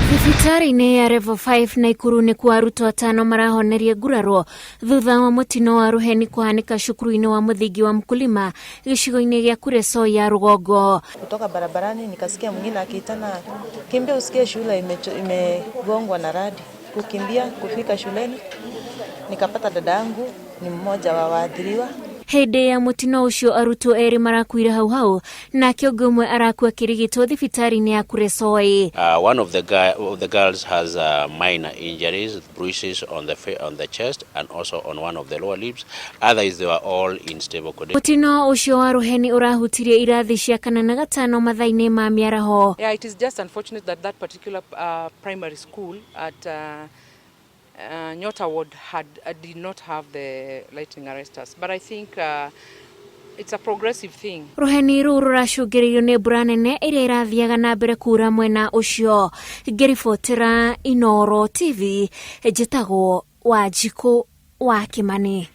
Thibitarĩ-inĩ ya Level 5 Naikuru nĩkuo arutwo atano marahonerie nguraro thutha wa mũtino wa rũheni kũhanĩka cukuru-inĩ wa mũthingi wa Mkulima gĩcigo-inĩ gĩa Kuresoi ya rũgongo. Kutoka barabarani nikasikia mwingine akiitana, kimbia usikie shule imegongwa na radi. Kukimbia kufika shuleni nikapata dada yangu ni mmoja wa waathiriwa. Hĩndĩ ya mũtino ũcio arutwo erĩ marakuire hau hau nake ũngĩ ũmwe arakua akĩrigitwo thibitarĩ-inĩ ya Kuresoi. One of the guy, of the girls has minor injuries, bruises on the chest and also on one of the lower lips. Others, they were all in stable condition. Mũtino ũcio wa rũheni ũrahutirie irathi cia kana na gatano mathaa-inĩ ma mĩaraho. Yeah, it is just unfortunate that that particular primary school at Nyota Ward had did not have the lightning arresters. But I think it's a progressive thing. Rũheni rũu rũracũngĩrĩirio nĩ mbura nene ĩrĩa ĩrathiaga na mbere kura mwena ũcio. Ngĩribotera Inooro TV, njĩtagwo Wanjikũ wa Kĩmani.